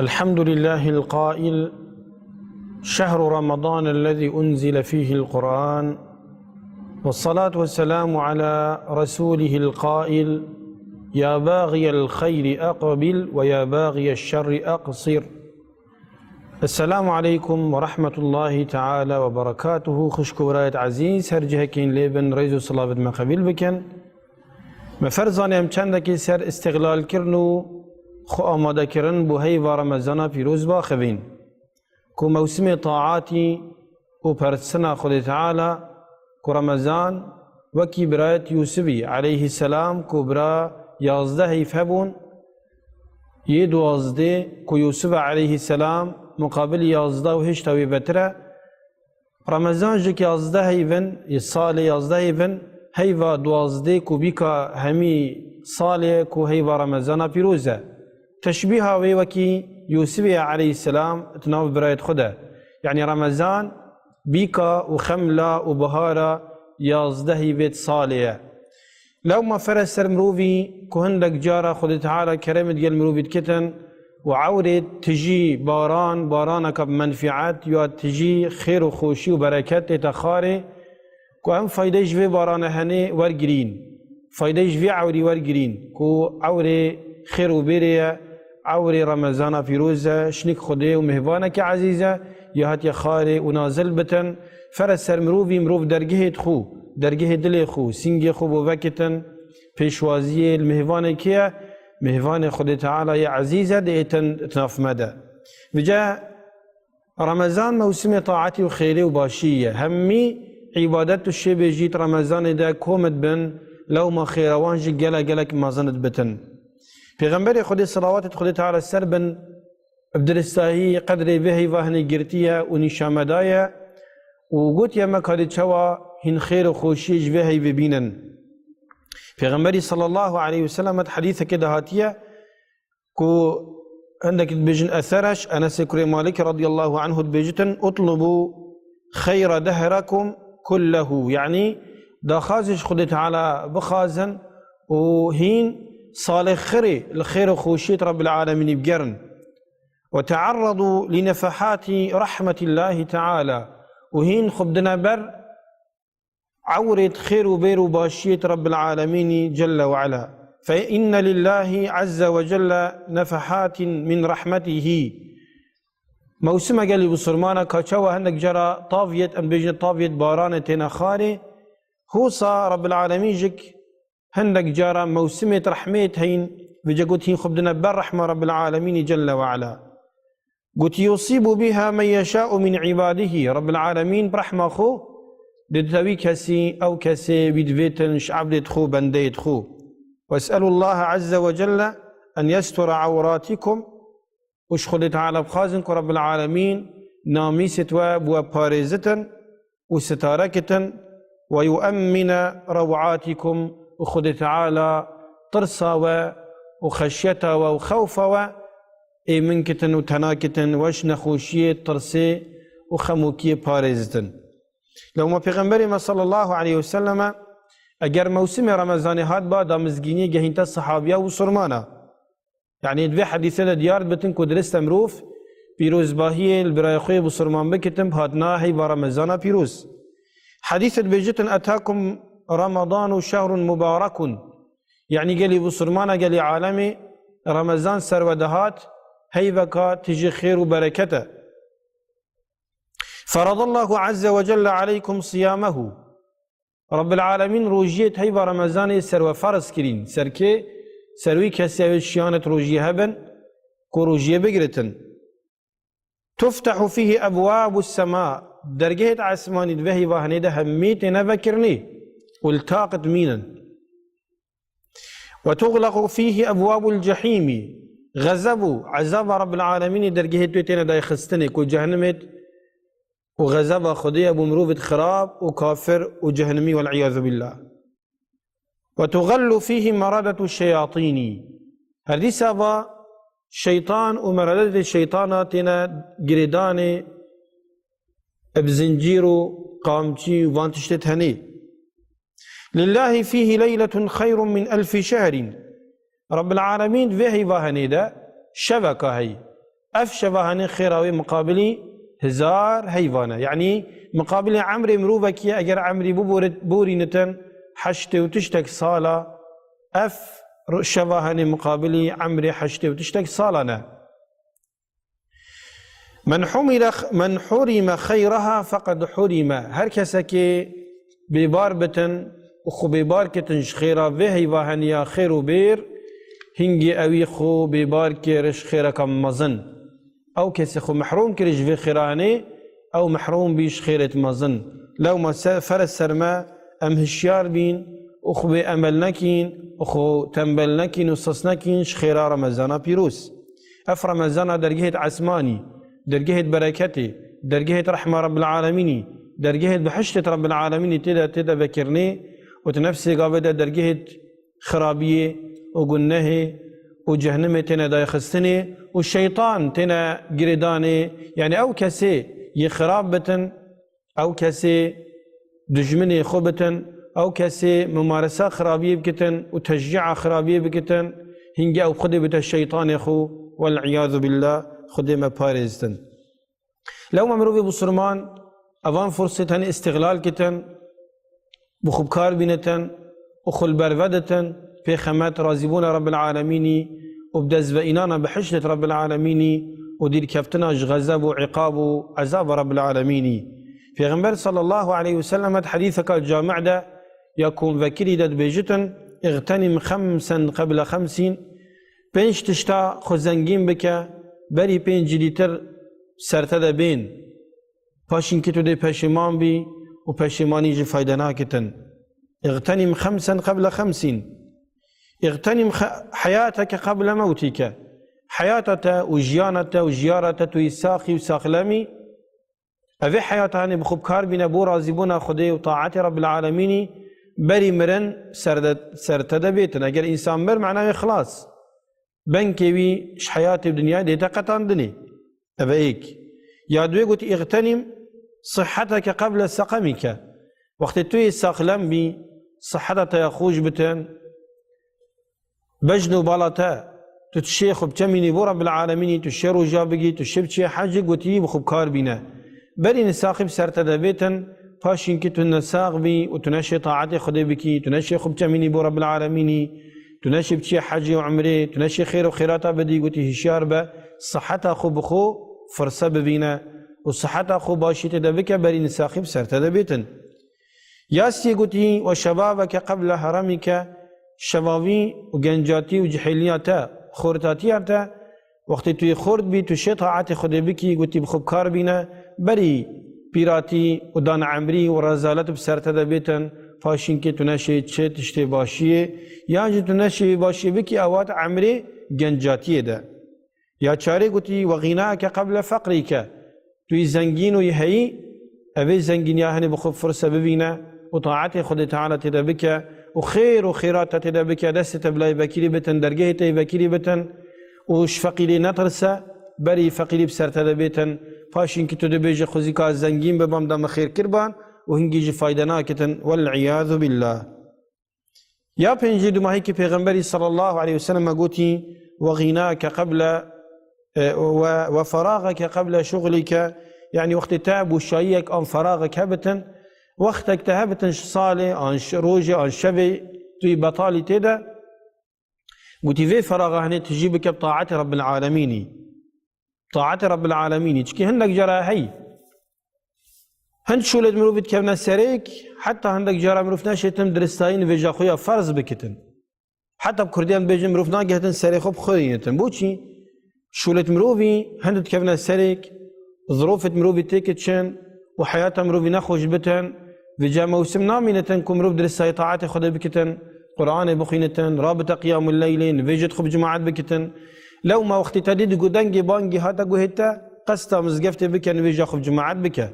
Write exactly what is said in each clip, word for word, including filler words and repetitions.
الحمد لله القائل: شهر رمضان الذي أنزل فيه القرآن، والصلاة والسلام على رسوله القائل: يا باغي الخير أقبل ويا باغي الشر أقصر. السلام عليكم ورحمة الله تعالى وبركاته. Xwişk û birayet ezîz, her cihekî hûn lê bin, rêz û silavêt me qebîl bikin. Me ferz zanî em çendekî ser îstixlalkirin û xwe amadekirin bo heyva Remezana pîroz biaxivîn, ku mewsimê taatî û persina Xwedê Teala, ku Remezan wekî birayet Yûsifî aleyhisselam ku bira yazdeh heyv hebûn, yê duwazdê ku Yûsif aleyhisselam muqabilî yazdeh û hêşta wê vetir e, Remezan jî yazdeh heyvin, yê salê yazdeh heyvin, heyva duwazdê ku bîka hemî salê ku heyva Remezana pîroz e. Teşbîha wê wekî Yûsifê aleyhisselam di nav birayet xwe de. Yanî Remezan bîka û xemla û bihara yazdeh heyvêt salê ye. Lewma ferz ser mirovî ku hindek cara Xwedê Teala keremê digel mirovî dikitin û ewrê tijî baran, baraneka bi menfîet ya tijî xêr û xweşî û bereket tête xwarê, ku em faydeyê ji vê barana henê wergirîn, faydeyê ji vê ewrî wergirîn, ku ewrê xêr û bêrê ye, ewrê Remezana pîroz e, şinik Xwedê û mêvanekî ezîz e, ya hatiye xwarê û nazil bitin, ferz ser mirovî, mirov dergehê xwe, dergehê dilê xwe, sîngê xwe bo vekitin, pêşwaziyê li mêvanê kê ye? Mêvanê Xwedê Teala yê ezîz e, dê êtin di nav me de. Vêca Remezan mewsimê taetî û xêrê û başî ye. Hemî îbadet û şêbê jî di Remezanê de kom dibin, lewma xêra wan jî gelek gelek mezin dibitin. Pêxemberê Xwedê, selawatê Xwedê Teala ser bin, bi diristahî qedrê vê heyva hinê girtiye û nîşan me daye û gotiye me ka dê çawa hîn xêr û xweşiyê ji vê heyvê bînin. Pêxemberî sallallahu aleyhi ve sellem di hedîsekê de hatiye ku hindek dibêjin eser e, ji Enesê kurê Malikê radiyallahu anhu dibêjitin: "Utlubu xeyra dehrekum kullehu." Yanî daxwazê ji Xwedê Teala bixwazin û hîn salê xirê li xêr û xweşiyê Rabbil Alemînî bigerin. "Ve tearradu li nefehati rahmetillahi teala." Û hîn xwe bidine ber ewrêt xêr û bêr û başiyêt Rabbil Alemînî Celle ve Ala. "Fe inne lillahi azze ve celle nefehatin min rahmetihi." Mewsime gelî bisurmana ka çawa hindek cara taviyêt, em bêjin taviyêt baranê têne xwarê, hosa Rabbil Alemîn jik hindek cara mewsimêt rehmêt heyîn, vêca got hîn xwe bidine ber rehma Rabbil Alemînî Celle ve Ala. Gotî: "Yusibu biha men yeşa'u min ibadihi." Rabbil Alemîn bi rehma xwe didite wî kesî, ew kesê wî divêtin ji evdêt xwe, bendeyêt xwe. "Ves'elullaha azze ve celle en yestura awratikum." Û ji Xwedê Teala bixwazin ku Rabbil Alemîn namîsêt we bi we parêzitin û sitare kitin, "ve yuemmine rewatikum", û Xwedê Teala tirsa we û xeşyeta we û xewfa we êmin kitin û tena kitin, we ji nexweşiyê, tirsê û xemokiyê parêzitin. Lewma Pêxemberê me sallallahu aleyhi ve selleme, eger mewsimê Remezanê hat ba, da mizgîniyê gehînte sehabiya û bisurmana. Yanî di vê hedîsê de diyar bitin ku dirist e mirov pîrozbahiyê li birayê xwe yê bisurman bikitin bi hatina heyva Remezana pîroz. Hedîsê dibêjitin: "Etakum Remedanu şehrun mubarekun." Yanî gelî bisurmana, gelî alemê, Remezan ser we dihat, heyveka tijî xêr û bereket e. "Feradallahu azze ve celle aleykum siyamehu." Rabbil Alemîn rojiyêt heyva Remezanê ser we ferz kirîn. Ser kê? Ser wî kesê ew ê şiyanêt rojiyê hebin ku rojiyê bigiritin. "Tuftehu fîhî ebwabu sema." Dergehêt esmanî di vê heyva hinê de hemî têne vekirinê û li taqit mînin. "Ve tuxlequ fîhî ebwabul cehîmî." Xezeb û ezaba Rabbil Alemînê dergehêt wê têne dayxistinê ku cehenimêt û xezeba Xwedê ye bo mirovêt xirab û kafir û cehenimî, wel iyazu billah. "Ve tuxellu fîhî meradetu şeyatînî." Her dîsa va şeytan û meradetê şeytana têne girêdanê bi zincîr û qamçî û van tiştê tenê. "Lillahi fîhî leyletun xeyrun min elfî şehrin." Rabbil Alemîn vê heyva henê de şeveka hey. Ev şeva henê xêra wê miqabilî hezar heyvan e. Yanî miqabilê emrê mirovekî ye, eger emrî biborit-, borînitin heştê û tiştek sala, ev ro-, şeva henê miqabilî emrê heştê û tiştek salan e. Men humira-, men hurime xeyraha feqed hurime. Her kesekê bêbar bitin û xwe bêbar kitin ji xêra vê heyva heniya xêr û bêr, hingî ewî xwe bêbar kir ji xêreka mezin. Ew kesê xwe mehrûm kir ji vê xêra henê, ew mehrûm bî ji xêrêt mezin. Lewma se-, fere ser me em hişyar bîn û xwe bê emel nekîn û xwe tembel nekîn û sas nekîn ji xêra Remezana pîroz. Ev Remezana dergehêt esmanî, dergehêt bereketê, dergehêt rehma Rabbil Alemînî, dergehêt bihiştêt Rabbil Alemînî tê de, tê de vekirinê û di nefsê gavê de dergehêt xirabiyê û gunehê û cehnimê têne dayxistinê û şeytan têne girêdanê. Yanî ew kesê yê xirab bitin, ew kesê dijminê xwe bitin, ew kesê mumaresa xirabiyê bikitin û teşcî'a xirabiyê bikitin, hingî ew xwedê bite şeytanê xwe, wel îyazu billah, Xwedê me parêztin. Lewma mirovê bisilman evan fursêt henê îstîxlal kitin, bi xwe bi kar bînitin û xwe li berve ditin, pê xemet razîbûna Rabbil Alemînî û bi dest ve înana bihiştêt Rabbil Alemînî û dîrkeftina ji xezeb û îqab û ezaba Rabbil Alemînî. Pêxember sallallahu aleyhi ve sellem di hedîseka camî de ya ku em vekirî de dibêjitin, "Îxtenim xemsen qebla xemsîn", pênc tişta xwe zengîn bike, berî pêncî lîtir ser te de bên. Paşînkî tu dê peşîman bî û peşîmanî jî fayde nakitin. Îxtenim xemsen qebla xemsîn. Îxtenim xe-, heyateke qebla mewtîke. Heyata te û jiyana te û jiyara te tu yî saxî û saxlemî. Evê heyata hanê bi xwe bi kar bîne bo razîbûna Xwedê û taetê Rabbil Alemînî, berî mirin ser de, ser te de bêtin. Eger însan mir, mena wê xilas. Benkê wî ji heyatê û dinyayê dê te qetandinê. Ev e êk. Ya duê gotî, "Îxtenim siheteke qebla seqemike." Wextê tu yê saxlem bî, siheta te ya xweş bitin, bejn û bala te, tu tişê xwe biçemînî bo Rabbil Alemînî, tu şê roja bigî, tu şê biçiyê hecî, gotî, bi xwe bi kar bîne. Berî nisaxî bi ser te de bêtin, paşînkî tu nesax bî û tu neşê taetê Xwedê bikî, tu neşê xwe biçemînî bo Rabbil Alemînî, tu neşê biçiyê hecî û umrê, tu neşê xêr û xêrata bidî, gotî, hişyar be, siheta xwe bi xwe firse bibîne û siheta xwe başî tê de bike, berî nisaxî bi ser te de bêtin. Ya sê gotî, "Ve şebabeke qebla heramike", şevavî û gencatî û cihêliya te, xortatiya te, wextê tu yê xort bî, tu şê taetê Xwedê bikî, gotî bi xwe bi kar bîne, berî pîratî û dan emrî û rezalet bi ser te de bêtin, paşînkê tu neşê çi tiştê başiyê, yan jî tu neşê wî başiyê bikî, ewa di emrê gencatiyê de. Ya çarê gotî, "Ve xînake qebla feqrîke." Tu yî zengîn û yî heyî, evê zengîniya henê bi xwe firse bibîne û taetê Xwedê Teala tê de bike û xêr û xêrata tê de bike, destê te bi layê vekirî bitin, dergehê te yê vekirî bitin û ji feqîrî netirse, berî feqîrî bi ser te de bêtin. Paşînkî tu dibêje, "Xwezîka zengîn bibam da min xêr kirban" û hingî jî fayde nakitin. Wel îyazu billah. Ya pêncî dumahîkî Pêxemberî sallallahu aleyhi ve sellem gotî, "Ve xînake qebla, e, ve, ve ferageke qebla şuxlike", yanî wextê te boşayiyek an feraxek hebitin, wextek te hebitin ji salê, an ji rojê, an şevê, tu yî betalî tê de, gotî, "Vê feraxa henê tijî bike bi taetê Rabbil Alemînî." Taetê Rabbil Alemînî. Çikî hindek cara heyî. Hin şûlêt mirovî dikevne serêk, heta hindek cara mirov neşêtin diristayî nivêja xwe ya ferz bikitin. Heta bi kurdî em dibêjin mirov nagehetin serê xwe bi xwe yînitin. Boçî? Şûlêt mirovî hin dikevne serêk, zirofêt mirovî têke çin û heyata mirovî nexweş bitin, vêca mewsim namînitin ku mirov diristayî taetê Xwedê bikitin, Quranê bixwînitin, rabite qiyamul leylê, nivêjêt xwe bi cemaet bikitin. Lewma wextê te dî digo dengê bangî hate guhê te, qesta mizgeftê bike, nivêja xwe bi cemaet bike.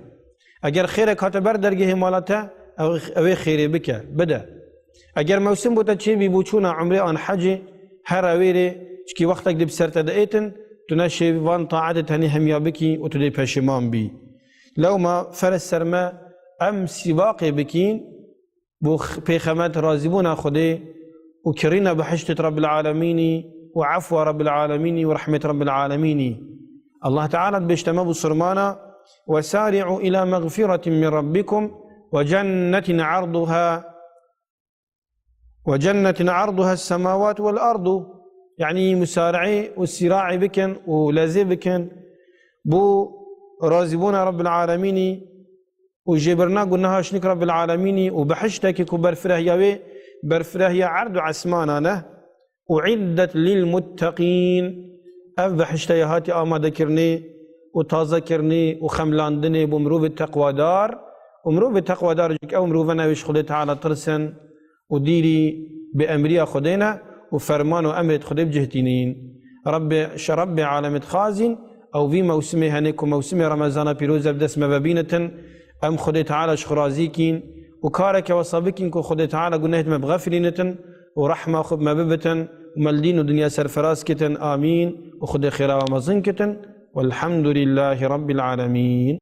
Eger xêrek hate ber dergehê mala te, ew, ew ê xêrê bike, bide. Eger mewsim bo te çêbî bo çûna umrê an hecê, here wêrê, çikî wextek dê bi ser te de êtin, tu neşê van taetê tenê hemiya bikî û tu dê peşiman bî. Lewma fere ser me em sîbaqê bikîn, bo x-, pêxemet razîbûna Xwedê û kirîna bihiştêt Rabbil Alemînî û efwa Rabbil Alemînî û rehmêt Rabbil Alemînî. Allah Teala dibêjte me bû sirmana: "Wesari'u ila mexfiratin min rabbikum ve cennetin arduha, ve cennetin arduha semawat vel ardu." Yanî musari'ê û siraê bikin û lezê bikin bo razîbûna Rabbil Alemînî û jêbirina guneha şinik Rabbil Alemînî û behiştekî ku berfirehya wê berfirehiya erd û esmanan e. "Uiddet lil muttaqîn." Ev behişte ye hatî amadekirinê û tazekirinê û xemlandinê bo mirovê teqwadar. Û mirovê teqwadar jî ew mirove ne wê ji Xwedê Teala tirsin û dîrî bi emriya Xwedê ne û ferman û emrê Xwedê bi cih tînîn. Rabbê, ji Rabbê alemê dixwazîn ew vî mewsimê henê ku mewsimê Remezana pîroz e bi dest me ve bînitin, em Xwedê Teala ji xwe razî kîn û kareke wesa bikîn ku Xwedê Teala gunehê me bixefilînitin û rehma xwe bi me bibitin û me li dîn û dinya serfiraz kitin. Amîn. Û Xwedê xêra we mezin kitin. Welhamdulîllahî Rabbil Alemîn.